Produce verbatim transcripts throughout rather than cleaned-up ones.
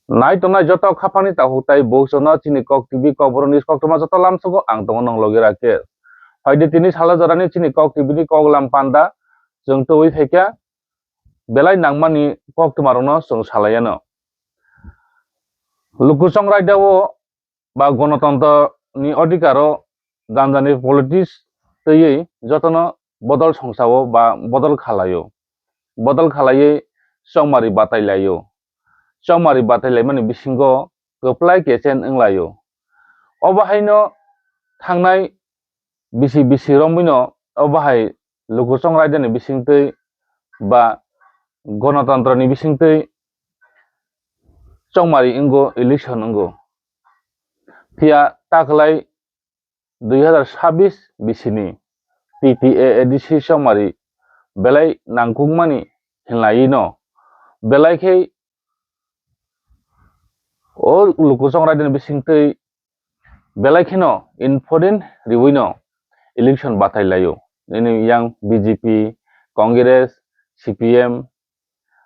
Nai tongnai joto khapangni takhuk tai bukchukno chini Kok T V Kokborok news koktwma joto lamsogo ang tongo nong logi Rakesh. Phaidi tini salo jorani chini Kok T V ni koklam panda chwng tubui phaikha belai nangmani koktwmarokno chwng salaiano. Lukuchong raidao ba gonotontro ni odhikaro janjani politics twiwi jotono bodol songsao ba bodol khalaio. Bodol khalaiwi chongmari batai laio. Chongmari batai laimani bisingo kwplai kechen wnglaio. Obo haino thangnai bisi bisi romwino obo hai lukuchong raidani bisingtwi ba gonotantrani bisingtwi chongmari wngo, election wngo. Phiya taklai dui hazar sabis bisini T T A A D C chongmari belai nangkukmani hinlaino belai khe o lukuchong raidani bisingtwi belai kheno important riwino election batai laio. Nini yang B J P, Congress, C P M,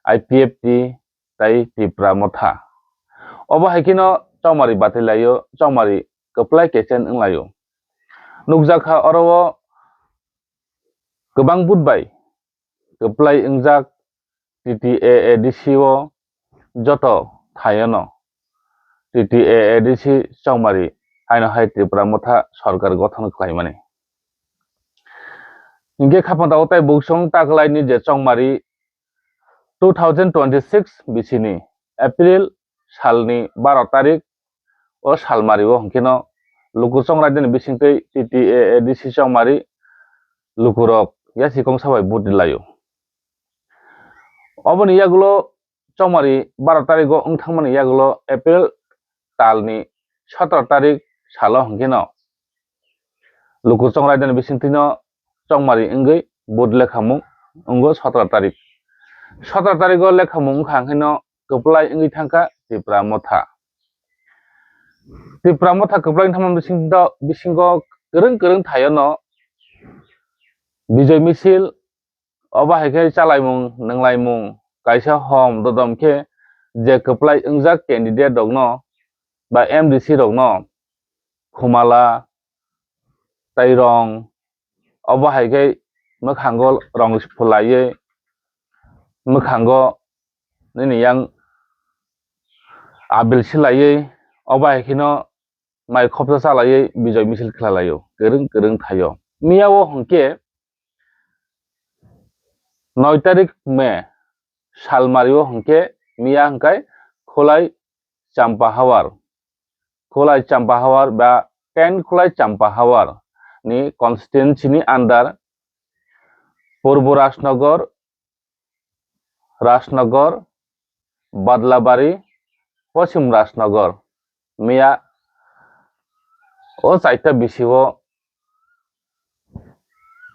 I P F T tai Tipra Motha. Obo hai kheno chongmari batai laio, chongmari kwplai kechen wnglaio. Nukjakha oro o kwbang vote bai kwplai wngjak T T A A D C o joto thaiono T T A A D C chongmari haino hai Tipra Motha sorkar gothon khlaimani. Hinkhe khapang tabuk tai buksong taklaini je chongmari two thousand twenty-six bisini April salni baro tarik o salmari o hwnkhe no lukuchong raidani bisingtwi T T A A D C chongmari lukurok yasi kongsa bai vote rilaio. Oboni yagulo chongmari baro tarik o wngthangmani yagulo April talni sotoro tarik salo hwnkhe no lukuchong raidani bisingtwino chongmari wngwi vote lekhamung wngo sotoro tarik. Sotoro tarik o lekhamung wngkha hwnkhe no kwplai wngwi thangkha Tipra Motha. Tipra Motha kwplai wngthangma bisingo, bisingo kwrwng kwrwng thaio no Bijoy Misil, obo hai khe chalaimung, nwnglaimung, kaisa hom dodom khe je kwplai wngjak candidate rokno ba M D C rokno Khumala, Tairong, obo hai khe mwkhango rong phulaiwi, mwkhango nini yang abil silaiwi, obo hai kheno mai khopsa chalaiwi Bijoy Misil khlailaio, kwrwng kwrwng thaio. Miya o hwnkhe noi tarik May salmari o hwnkhe miya hwnkhe Khulai Champahawar, Khulai Champahawar ba ten Khulai Champahawar ni constituency ni under Purbo Rajnagar, Rajnagar, Badlabari, Poschim Rajnagar, miya o chaita bisi o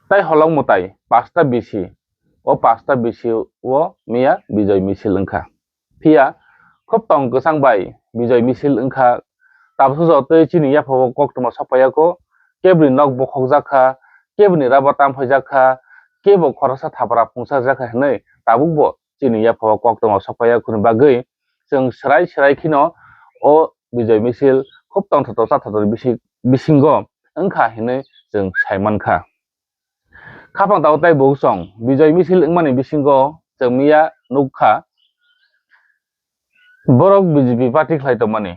tai holong mwtai pasta bisi, o pasta bisi o miya Bijoy Misil wngkha. Phiya khub tong kwchang bai Bijoy Misil wngkha. Tabuk jotoi chini yaphao koktwma sokpaiya kho, keboni nok bokhokjak kha, keboni raba tam phaijak kha, kebo khoroksa thapra phungsa jak kha hinwi tabukbo chini yaphao koktwma sokpaiya khoni bagwi chwng swrai swrai kheno o Bijoy Misil khub tongthoto chathoto bisi-, bisingo wngkha hinwi chwng saimankha. Khapang tao tai buksong Bijoy Misil wngmani bisingo chwng miya nukha borok B J P party khlai tongmani.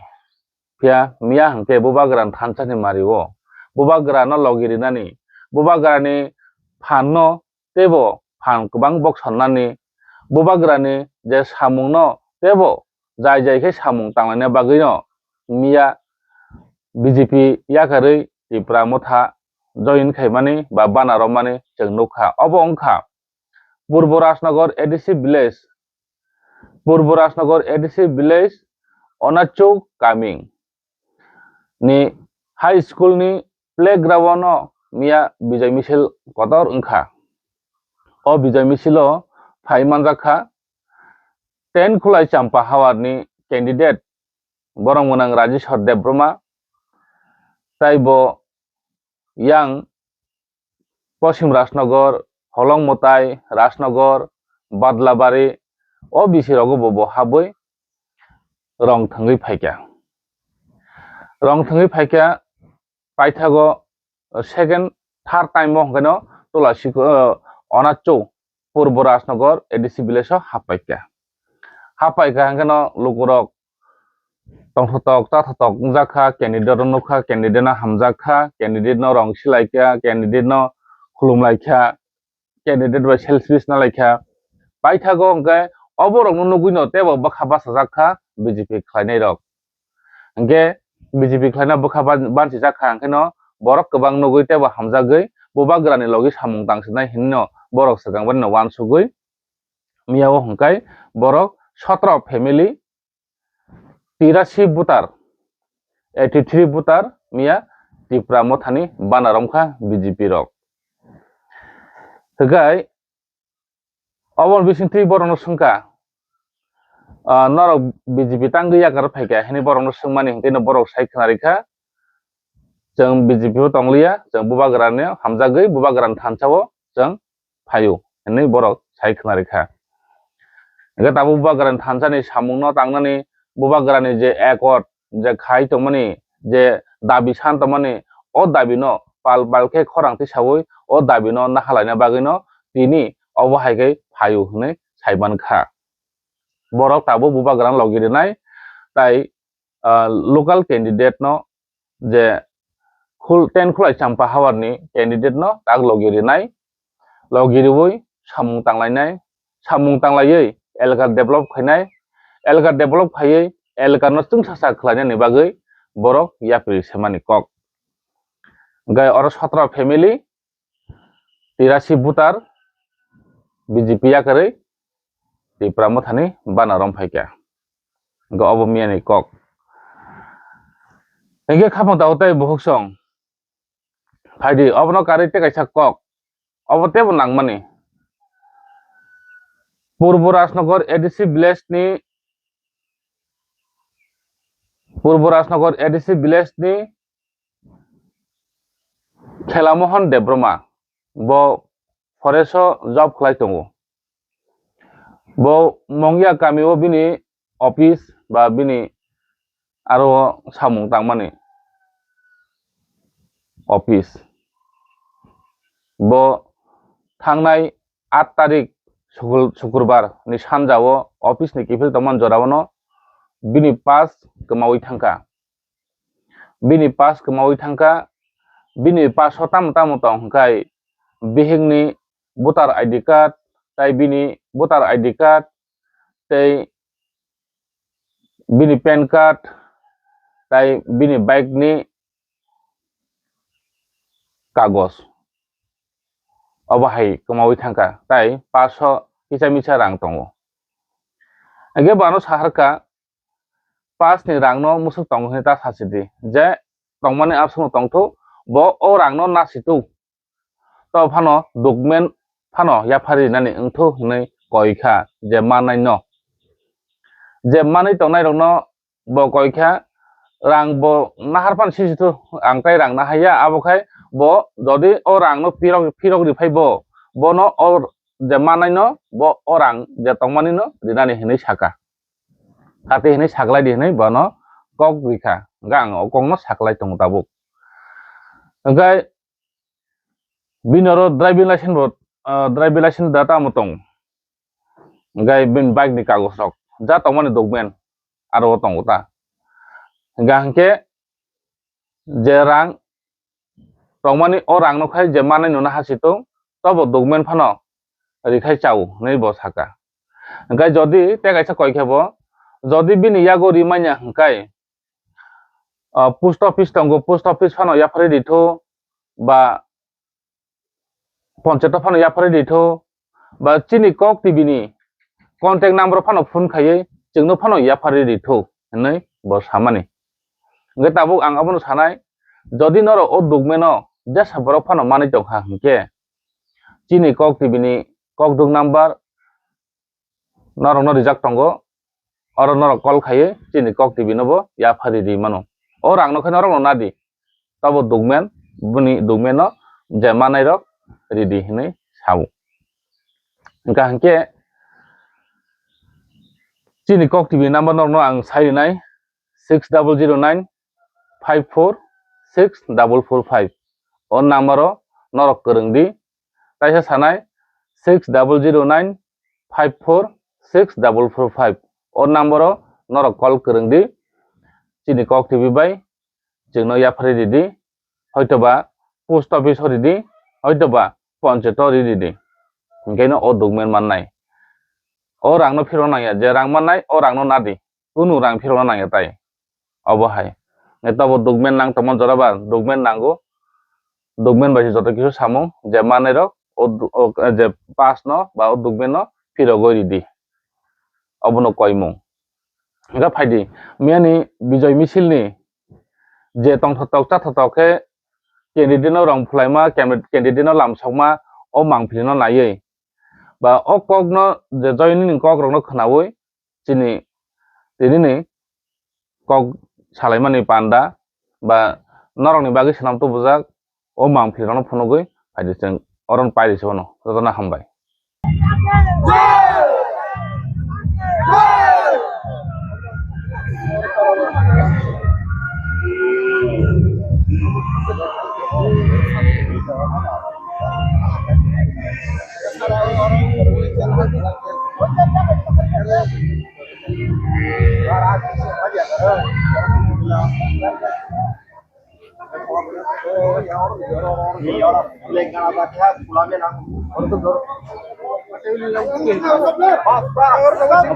Phiya miya hwnkhe bubagrani thansa ni mari o bubagrano logi rinani, bubagrani phan no teibo phan kwbang boksonnani, bubagrani je samungno teibo jai jai khe samung tanglaina bagwino miya B J P yakarwi Tipra Motha join khaimani ba bana romani chwng nukha. Obo wngkha Purbo Rajnagar A D C village, Purbo Rajnagar A D C village Onachuk Kaming ni high school ni playground o miya Bijoy Misil kotor wngkha. O Bijoy Misil o phai manjak kha ten Khulai Champa Hawar ni candidate borok mwnang Rajeshwar Debbarma, taibo yang Poschim Rajnagar, Holong Mwtai, Rajnagar, Badlabari, o bisi rogo bo, bo habwi rong thwngwi phaikha. Rong thwngwi phaikha, paithago second, third time o hwnkhe no Tulasi, uh, Onacho Purbo Rajnagar A D C village o happaikha. Happaikha hwnkhe no lukurok tongthotok chathotok wngjakha, candidate rok nukha, candidate no hamjakha, candidate no rong silaikha, candidate no khulumlaikha, candidate bai selfish na laikha. Paithago hwnkhe oborokno nugwino teibo bwkha bachajak kha B J P khlainairok. Hwnkhe B J P khlaina bwkha ban-, bansijak kha, hwnkhe no borok kwbang nugwi teibo hamjagwi bubagrani logi samung tangsinai hinwi no borok swkang bai no uansugwi miyao hwnkhe borok sotro family tirasi voter, eighty three voter miya Tipra Mothani bana romkha B J P rok. Hwnkhe obo bisingtwi borokno swngkha, ah, norok B J P tangwi yakar phaikha hinwi borokno swngmani, hwnkhe no borok sai khwnarikha, chwng B J P o tongliya, chwng bubagrani hamjagwi bubagrani thansa o chwng phaio hinwi borok sai khwnarikha. Hwnkhe tabuk bubagrani thansani samungno tangnani bubagrani je accord je khai tongmani, je dabi san tongmani, o dabino pal pal khe khorang tisaui o dabino nahalaina bagwino tini obo hai khe phaio hinwi saimankha. Borok tabuk bubagrani logi rinai tai, ah, local candidate no je khul-, ten khulai champa hawarni candidate no tak logi rinai, logi riwi samung tanglainai, samung tanglaiwi elaka develop khainai, elaka develop khaiwi elaka no chwngsacha khlainani bagwi borok yapri semani kok. Hwnkhe oro sotro family tirasi voter B J P yakarwi Tipra Mothani bana rom phaikha. Hwnkhe obo miyani kok. Hwnkhe khapang tabuk tei bukhuk song. Phaidi, obono karwi tei kaisa kok. Obo teibo nangmani. Purbo Rajnagar A D C village ni, Purbo Rajnagar A D C village ni Khela Mohan Debbarma, bo forest o job khlai tongo. Bo Mongya kami o bini office ba bini aro samung tangmani office. Bo thangnai aat tarik sukul-, sukurbar ni sanja o office ni kiphil tongmani jora o no bini pass kwmaui thangkha. Bini pass kwmaui thangkha, bini pass o tamo tamo tong hwnkhe bihikni voter I D card, tai bini voter I D card, tei bini pan card, tai bini bike ni kagos. Obo hai kwmaui thangkha, tai pass o kisa misa rang tongo. Hwnkhe bo ano saharkha, pass ni rang no musuk tongo hinwi ta sachidi, je tongmani absongo tongthu, bo o rang no nasitu. To phano document phano yapharwi rinani wngthu hinwi koi kha je manai no. Je manwi tongnai rok no bo koi kha, rang bo nahar phano sisithu, ang tai rang nahaiya, abo khai bo jodi o rang no phirok, phirok ri phai bo, bono o je manai no bo o rang je tongmani no rinani hinwi saka. Kati hinwi saklai di hinwi bono kok rikha. Hwnkhe ang o kokno saklai tongo tabuk. Hwnkhe bini oro driving license bo, ah, driving license da tamo tong. Hwnkhe bini bike ni kagos rok ja tongmani document aro o tongo ta. Hwnkhe hwnkhe je rang tongmani o rang no khai je manai no na hasi tong, tobo document phano rikhai chao hinwi bo saka. Hwnkhe jodi tei kaisa koi khe bo, jodi bini yago rimanya hwnkhe, ah, post office tongo, post office phano yapharwi rithu, ba ponchayato phano yapharwi rithu, ba chini Kok T V ni contact number phano phone khaiwi chwngno phano yapharwi rithu hinwi bo samani. Hwnkhe tabuk ang abono sanai, jodi norok o document no jesa borok phano manwi tongkha hwnkhe, chini Kok T V ni kokduk number norokno rijak tongo, oro norok call khaiwi chini Kok T V no bo yapharwi ri mano. O rang no khe norokno nadi, tobo document, bini document no je manai rok ridi hinwi sao. Hwnkha hwnkhe Chini Kok T V number norokno ang sai rinai, six double zero nine five four six double four five. O number o norok kwrwng di. Taisa sanai, six double zero nine five four six double four five. O number o norok call kwrwng di. Chini Kok T V bai chwngno yapharwi ridi, hoitoba post office o ridi, hoitoba ponchayat o ridi. Hinkhe no o document mannai. O rangno phirok nangya, je rang mannai, o rangno nadi. Kunu rang phirokna nangya tai. Obo hai. Neta bo document nang tongma jora ba document nango. Document bai se joto kisu samung je manai rok o du-, o, je pass no ba o document no phirogwi ridi. Obono koimung. Hingkha phaidi, miyani Bijoy Misil ni je tongthotok chathotok khe candidate no rong phulaima, candidate no lamsokma o mangpili no naiwi ba o kok no je joining ni kok rok no khwnawi chini tini ni kok salaimani panda ba norokni bagwi swnam tubujak o mangpili rokno phunugwi phaidi chwng oron pairi se uano jotono hambai.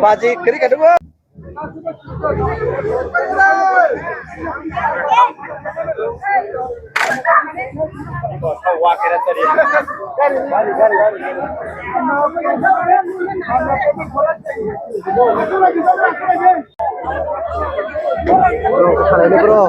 Baji kiri kadu. Bro, bro.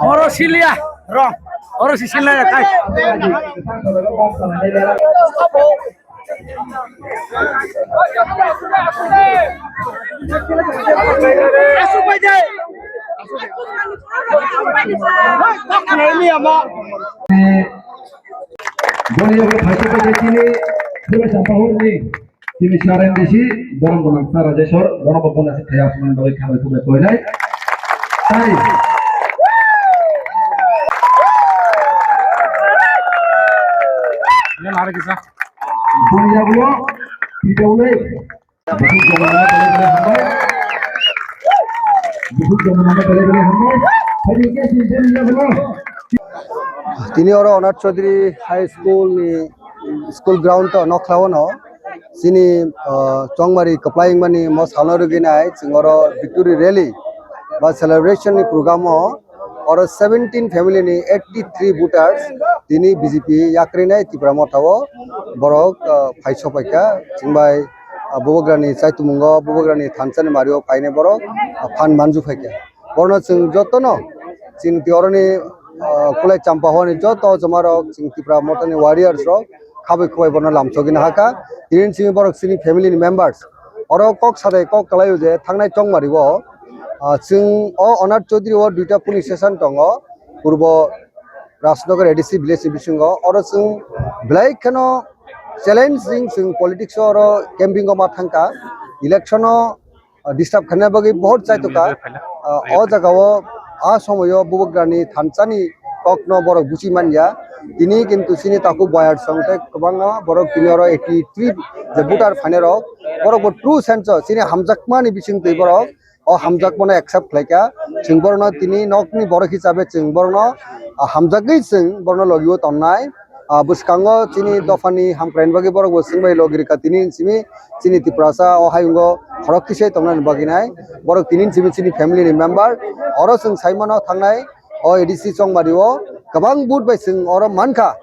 Oro silia, ro, oro si silia ya kai. Boni yago phaikhe tini Phulai Champahor ni tini sir M D C, borom gwnang sir Rajeswar, borom bo bola se thaya asman bagwi khamai khumai koinai. Tai. Boni yago tini Buhut jomano belai belai hambai. Buhut jomano belai belai hambai. Hari ke season ya bro. Tini oro Anath Chaudhary High School ni school ground o nokla o no chini, ah, chongmari kwplai wngmani mo salno rwgwi nai chwng oro victory rally ba celebration ni program o oro seventeen family ni eighty three voters tini B J P yakrwi nai Tipra Motha o borok, ah, phai sopaikha chwngbai. Ah, bubagrani chaitumungo, bubagrani thansa ni mario phainai borok, ah, phan manju phaikha. Borokno chwng jotono chini twi oroni, ah, Khulai Champahor ni joto chwmarok chini Tipra Mothani warriors rok khabai khubai bono lamsogwi nahakha. Tini simi borok chini family ni members. Oro kok sadai kok kwlaio je thangnai chongmari o, ah, chwng o Onar Chaudhary o duita police station tongo, purbo Rajnagar A D C village ni bisingo. Oro chwng belai kheno challenging chwng politics o oro camping o ma thangkha. Election o ah, disturb khaina bagwi bohot chaitokha. Ah, o jaga o a somoyo bubagrani thansani kokno borok buchi manya. Tini kintu chini takhuk bayar song tei kwbangma borok tini oro eighty three je voter phainai rok, borok bo true sense o chini hamjakmani bisingtwi borok o hamjakmano accept khlaikha. Chwng borokno tini nokni borok hisabe chwng borokno, ah, hamjakgwi chwng borokno logio tonnai. Ah, bwskango chini dophani hamkraini bagwi borok bo swngbai logi rwkha tini simi chini Tiprasa o hayungo khorok tisai tongnani bagwi nai. Borok tini simi chini family ni member. Oro chwng saimano thangnai o A D C chongmari o kwbang vote bai chwng oro mankha.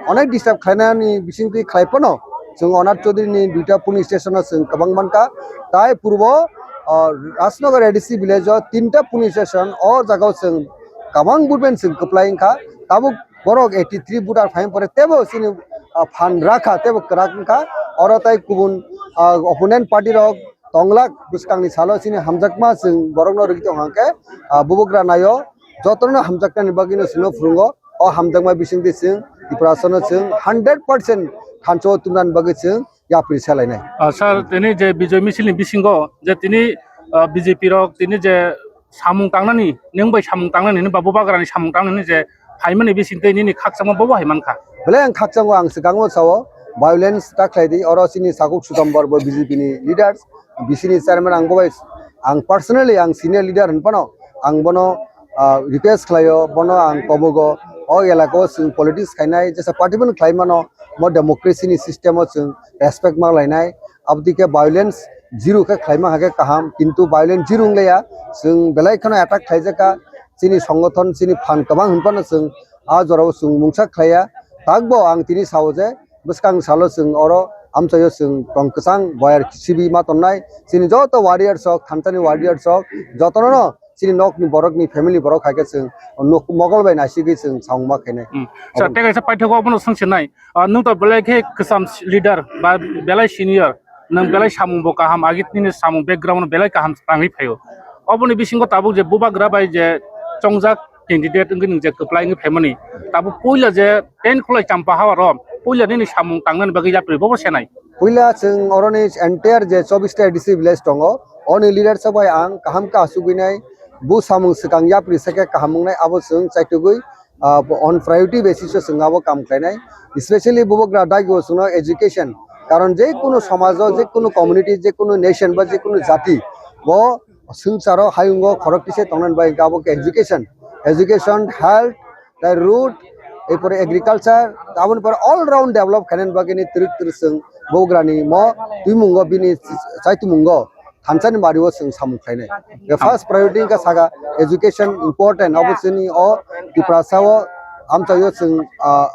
Onek disturb khlainani bisingtwi khlai phano chwng Onar Chaudhary ni duita police station o chwng kwbang mankha. Tai purbo, ah, Rajnagar A D C village o tinta police station o jaga o chwng kwbang vote bai chwng kwplai wngkha. Tabuk borok eighty three voter phaiyang pore tebo chini, ah, phan rakha tebo kwrak wngkha. Oro tai kubun, ah, opponent party rok tonglak bwskangni salo chini hamjakma chwng borokno rwgwi tong hwnkhe, ah, bubagra naio jotono hamjaknani bagwino chwngno phurungo. O hamjakma bisingtwi chwng Tiprasano chwng hundred percent thansa o tubunani bagwi chwng yapri salainai. Ah, sir, tini je Bijoy misil ni bisingo je tini, ah, B J P rok tini je samung tangnani, nwng bai samung tangnani, hwnwi ba bubagrani samung tangnani je phaimani bisingtwi nini khakchangma bobo hai mankha. Belai ang khakchango, ang swkango sao, violence ta khlai di, oro chini Sakuk Sutombor bo B J P ni leaders, B C ni chairman ang bo bai, ang personally ang senior leader hwn phano, ang bono, ah, request khlaio, bono ang kobogo, o elaka o chwng politics khainai, jesa party bono khlai mano, mo democracy ni system o chwng respect ma lainai, aboni khe violence zero khe khlaima hakhe kaham, kintu violence zero wnglaia, chwng belai kheno attack khlaijakha, chini songothon, chini phan kwbang hwn phano chwng a jorao chwng mungsa khlaiya. Takbo ang tini sao je bwskang salo chwng oro amchaio chwng tong kwchang boyar sibi ma tonnai, chini joto warriors rok, thansani warriors rok, jotono chini nokni borokni family borok hai khe chwng nok mokol bai naisigwi chwng samung ma khainai. Hmm. Sir, tei kaisa paithago abono swngsinai. Ah, nwng to belai khe kwcham leader ba belai senior, nwng belai samung bo kaham, agit nini samung background belai kaham tangwi phaio. Oboni bisingo tabuk je bubagra bai je chongjak candidate wngwi nwng je kwplai wngwi phaimani, tabuk puila je ten khulai champa hawaro puila nini samung tangnani bagwi yapri bobo senai. Puila chwng oroni entire je chobbish ta A D C village tongo, oni leader sabai ang kaham khe achugwi nai, bu samung swkang yapri sakhe kaham wngnai, abo chwng chaitugwi, ah, on priority basis o chwng abo kam khlainai. Especially bubagra dagi o chwngno education, karon je kunu somajo, je kunu community, je kunu nation ba je kunu jati bo swngcharo hayungo khorok kisa tongnani bai abo khe education, education, health, tei road, erpore agriculture, aboni pore all round develop khainani bagwi ni twrwk twrwk chwng bubagrani mo twimungo bini chaitumungo thansani bario chwng samung khlainai. The first priority wngkha saka education important, abo chini o Tiprasa o amchaio chwng, ah,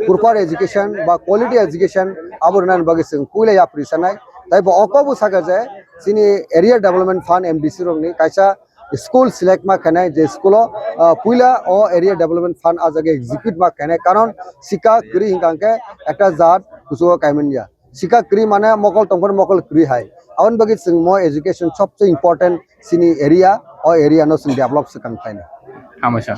proper education ba quality education abo rwnani bagwi chwng puila yapri sanai. Tei bo oko bo saka je chini area development fund M D C rokni kaisa school select ma khainai, je school o, ah, puila o area development fund a jaga execute ma khainai, karon sika kwrwi hinkha hwnkhe ekta jat kuchugo kaimanya. Sika kwrwi mane mokol tongphuru mokol kwrwi hai. Aboni bagwi chwng mo education sobse important chini area, o area no chwng develop swkang khlainai. Hamai sa.